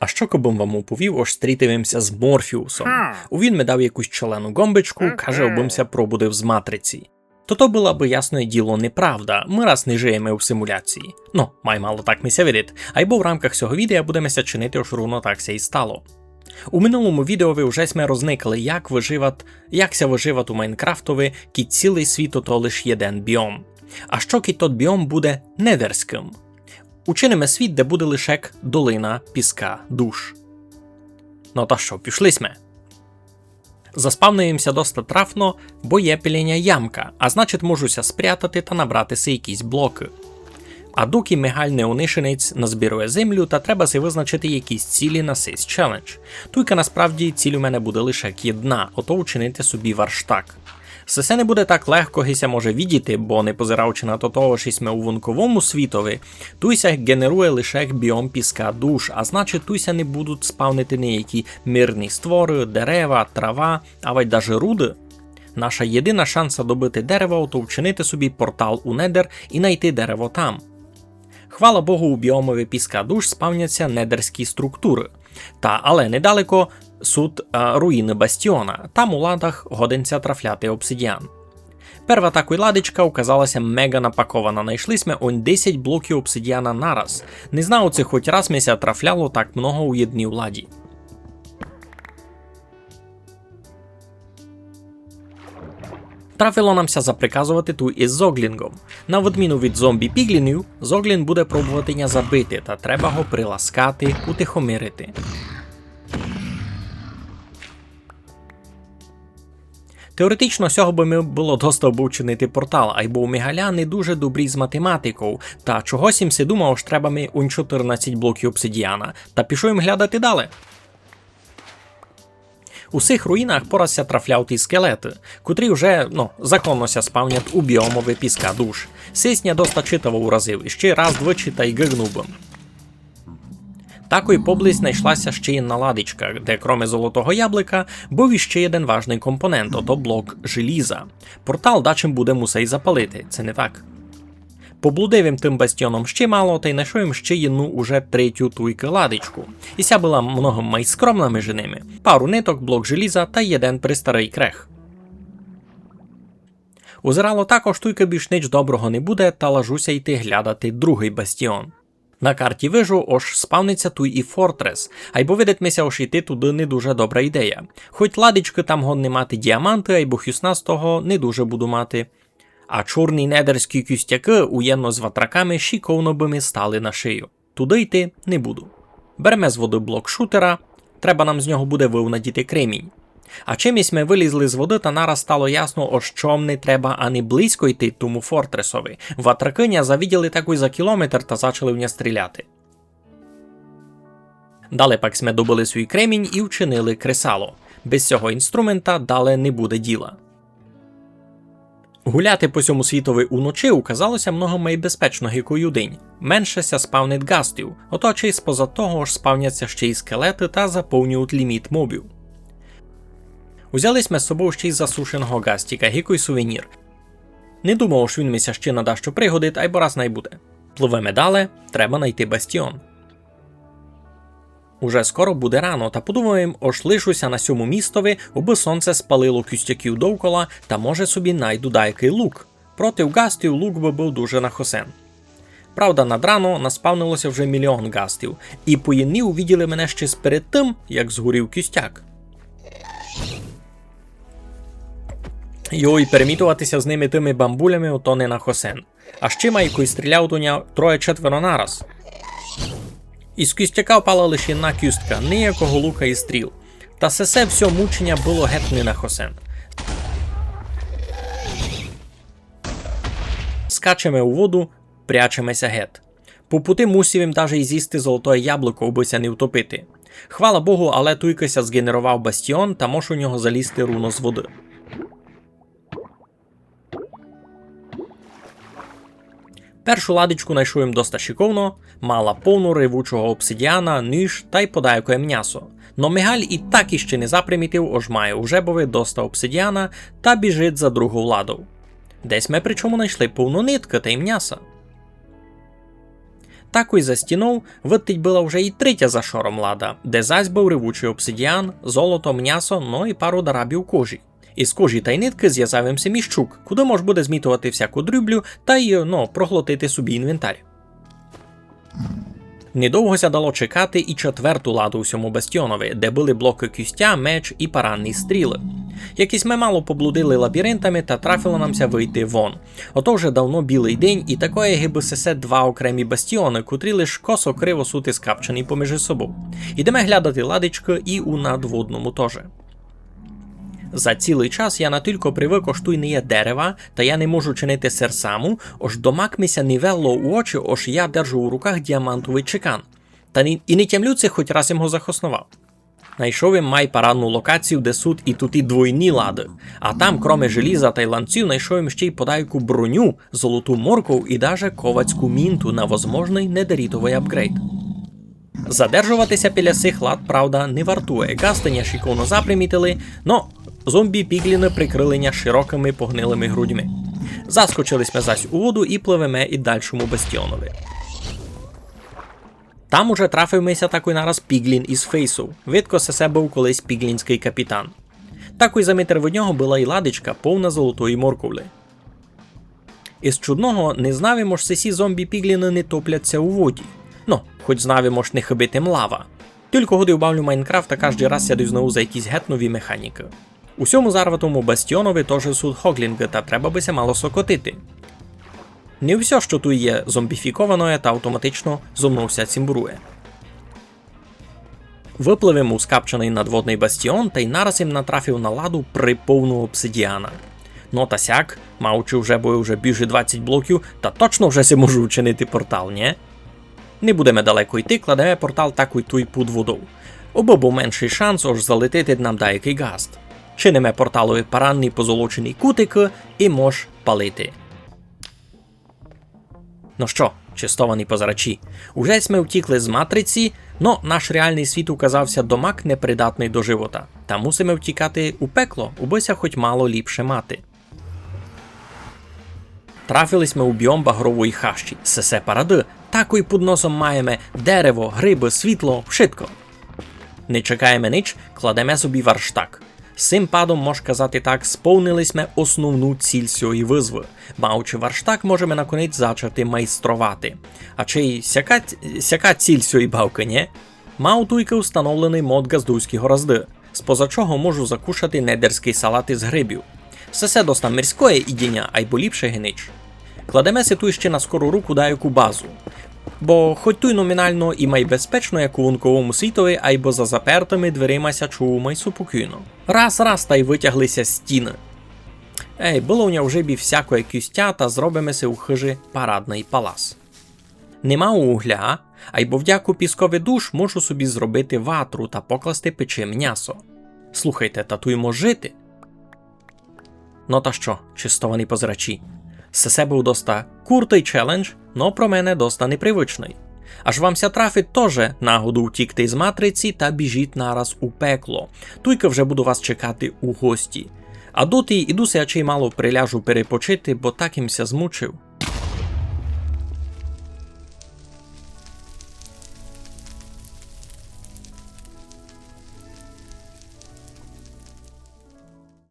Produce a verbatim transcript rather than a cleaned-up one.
А што кобым вам уповів, ож стрітив им ся з Морфіусом. Ха. У він ми дав якусь челену ґомбичку, каже, обым ся пробудив з матриці. То то была бы, ясне діло, неправда, мы раз не жиєме у симуляції. Но, май мало так ми ся видить, айбо в рамках сього відео будеме ся чинити, ож ровно так ся і стало. У минулому відео вы вже сьме розникли, як выживат-, як ся выживат у Майнкрафтови, кідь цілый світ ото лиш єден біом. А што, кідь тот біом буде недерськым? Учиниме світ, де буде лише долина піска душ. Но та што, пішли сьме. Заспавнив им ся доста трафно, бо є піля ня ямка, а значить можу ся спрятати та набрати си якісь блокы. А докі Мигаль Неунишенець назбірує землю, та треба си визначити якісь цілі на сись челендж. Туйка насправді ціль у мене буде лише єдна, ото учинити собі варштак. Сесе не буде так легко, ги ся може видіти, бо, не позираючи на то того, што сьме у вонковому світови, туй ся ґенерує лише біом піска душ, а значить, туй ся не будуть спавнити ніякі мирні створы, дерева, трава, авадь даже руды. Наша єдина шанса добыти дерево, то вчинити собі портал у Недер і найти дерево там. Хвала Богу, у біомови піска душ спавнять ся недерські структуры. Та, але недалеко суть, а, руїны бастіона. Там у ладах годен ся трафляти обсидіан. Перва такой ладичка указала ся меґа напакована. Найшли сьме онь десять блоків обсидіана нараз. Не знаю, ци хоть раз ми ся трафляло так много у єдній ладі. Трафило нам ся заприказовати туй из зоґлінґом. На відміну від зомбі-піґлінів, зоґлін буде пробовати ня забити, та треба го приласкати, утихомирити. Теоретично, сього бы ми было доста, обы вчинити портал, айбо у Мигаля не дуже добрі з математиков, та чогось им си думав, ож треба ми унь чотирнадцять блоків обсидіана, та пішов им глядати дале. У сих руїнах пораз ся трафляв ті скелеты, котрі вже, ну, законно ся спавнять у біомови піска душ. Сись ня доста читаво уразив, іщи раз-двічі та й гигнув бым. Такой поблизь найшла ся ще єдна ладичка, де кроме золотого яблика быв іщи єден важный компонент, ото блок желіза. Портал дачим буде мусай запалити, ци не так? Поблудив им тым бастіоном ще мало, та й найшов им ще єдну уже третю туйкы ладичку. І ся была много май скромна межи ними. Пару ниток, блок желіза та єден престарый крех. Узирало так, ож туйкы більш нич доброго не буде, та лажу ся йти глядати другый бастіон. На карті вижу, ож спавнить ся туй і фортрес, айбо видить ми ся, ож йти туды не дуже добра ідея. Хоть ладичкы там годні мати діаманты, айбо хюсна з того не дуже буду мати. А чорні недерські кюстякы уєдно з ватраками шиковно бы ми стали на шию. Туды йти не буду. Береме з воды блок шутера, треба нам з нього буде вывнадіти кремінь. А чимось ми вылізли з воды, та нараз стало ясно, ож чом не треба ани близько йти тому фортресови. Ватракы ня завиділи такой за кілометр та зачали в ня стріляти. Дале пак сьме добыли свій кремінь і вчинили кресало. Без сього інструмента дале не буде діла. Гуляти по сьому світови уночи указало ся много май безпечно, ги кой удень. Менше ся спавнить ґастів, ото чи споза того, ож спавнять ся ще й скелеты та заповнюють ліміт мобів. Узяли сьме з собов ще й засушеного ґастіка, ги кой сувенір. Не думав, ож він ми ся ще на дашто пригодить, айбо раз най буде. Пливеме дале, треба найти бастіон. Уже скоро буде рано, та подумав им, ож лишу ся на сьому містови, обы сонце спалило кюстяків довкола, та, може, собі найду даякый лук. Проти ґастів лук бы быв дуже на хосен. Правда, над рано наспавнило ся вже міліон ґастів, і поєдні увиділи мене ще сперед тым, як згорів кюстяк. Йой, перемітовати ся з ними тыми бамбулями, ото не на хосен. А ще май кой стріляв до ня троє-четверо нараз. Із кюстяка впала лише єдна кюстка, ниякого лука і стріл. Та сесе всьо мученя было геть не на хосен. Скачеме у воду, прячеме ся геть. По пути мусив им даже й зїсти золотоє яблуко, обы ся не втопити. Хвала Богу, але туйкы ся зґенеровав бастіон, та мож у нього залізти руно з воды. Першу ладичку найшов им доста шиковно, мала повну ревучого обсидіана, ніж тай подайкоє мнясо. Но Мигаль і так іщи не запримітив, ож має у жебови доста обсидіана та біжить за другу ладов. Десь ми причому найшли повну ниткы тай мняса. Такой за стінов видить была вже і третя за шором лада, де зась быв ревучый обсидіан, золото, мнясо, но і пару дарабів кожі. Из кожі тай ниткы звязав им ся міщук, куды мож буде змітовати всяку дрюблю тай, но, проглотити собі інвентар. Недовго ся дало чекати і четверту ладу у сьому бастіонови, де были блокы кюстя, меч і паранні стрілы. Якось мы мало поблудили лабіринтами та трафило нам ся выйти вон. Ото вже давно білый день, і такоє, гибы сесе два окремі бастіоны, котрі лиш косо-криво суть скапчені поміж собов. Ідеме глядати ладичкы і у надводному тоже. За цілый час я натілько привык, ож туй не є дерева, та я не можу чинити серсаму, ож домак ми ся не вело у очі, ож я держу у руках діамантовый чекан. Та ні, і не тямлю ци, хоть раз им го захосновав. Найшов им май парадну локацію, де суть і туті двойні лады. А там, кроме желіза тай ланців, найшов им ще й подайку броню, золоту морков і даже ковацьку мінту на возможный недерітовый апґрейд. Задержовати ся біля сих лад, правда, не вартує. Ґасты ня шиковно запримітили, но зомбі-піґліны прикрыли ня широкыми погнилыми грудьми. Заскочили сьме зась у воду і пливеме і дальшому бастіонови. Там уже трафив ми ся такой нараз піґлін из фейсов. Видко, сесе быв колись піґлінськый капітан. Такой за метр від нього была і ладичка, повна золотої морковлі. Из чудного, не знав им, ож сесі зомбі-піґліны не топлять ся у воді. Но, хоть знав им, ож не хыбить им лава. Тілько годы бавлю Майнкрафт, а каждый раз ся дізнаю за якісь геть нові механікы. У сьому зарватому бастіонови тоже суть гоґлінґы, та треба бы ся мало сокотити. Не всьо, што туй є зомбіфіковане, та автоматично зо мнов ся цімборує. Выплыв им у скапчаный надводный бастіон тай нараз им натрафив на ладу приповну обсидіана. Но та сяк, маючи вже, бо вже більше двадцять блоків, та точно вже си можу вчинити портал, нє? Не будеме далеко йти, кладеме портал такой туй під водов. Обы быв меншый шанс, ож залетить нам даякый ґаст. Чиниме порталові паранні позолочені кутикы і мож палити. Но што, честовані позирачі, уже сьме втікли з Матриці, но наш реалный світ указав ся домак непридатный до живота. Та мусиме втікати у пекло, убы ся хоть мало ліпше мати. Трафили сьме у біом багрової хащі. Сесе парады. Такой під носом маєме дерево, грибы, світло, вшытко. Не чекаєме нич, кладеме собі варштак. Сим падом, мож казати так, сповнили сьме основну ціль сьої вызвы. Маючи варштак, можеме наконець зачати майстровати. А чи й сяка, сяка ціль сьої бавкы, нє? Мав туйка установленый мод «Ґаздуйські горазды», споза чого можу закушати недерськый салат из грибів. Сесе доста мирськоє їдіня, айбо ліпше ги нич. Кладеме си туй ще на скору руку даяку базу. Бо хоть туй номінално і май безпечно, як у вонковому світови, айбо за запертыми дверима ся чув май супокійно. Раз, раз, тай вытягли ся стіны. Ей, было у ня вже бі всякоє кюстя, та зробиме си у хыжі парадный палас. Не мав угля, айбо вдяку піскови душ можу собі зробити ватру та покласти печи мнясо. Слухайте, та туй мож жити. Но та што, честовані позирачі, сесе быв доста куртый челендж, но про мене доста непривычный. Аж вам ся трафить тоже нагоду втікти з Матриці, та біжіть нараз у пекло. Туйка вже буду вас чекати у гості. А доти іду ся ачей мало приляжу перепочити, бо так им ся змучив.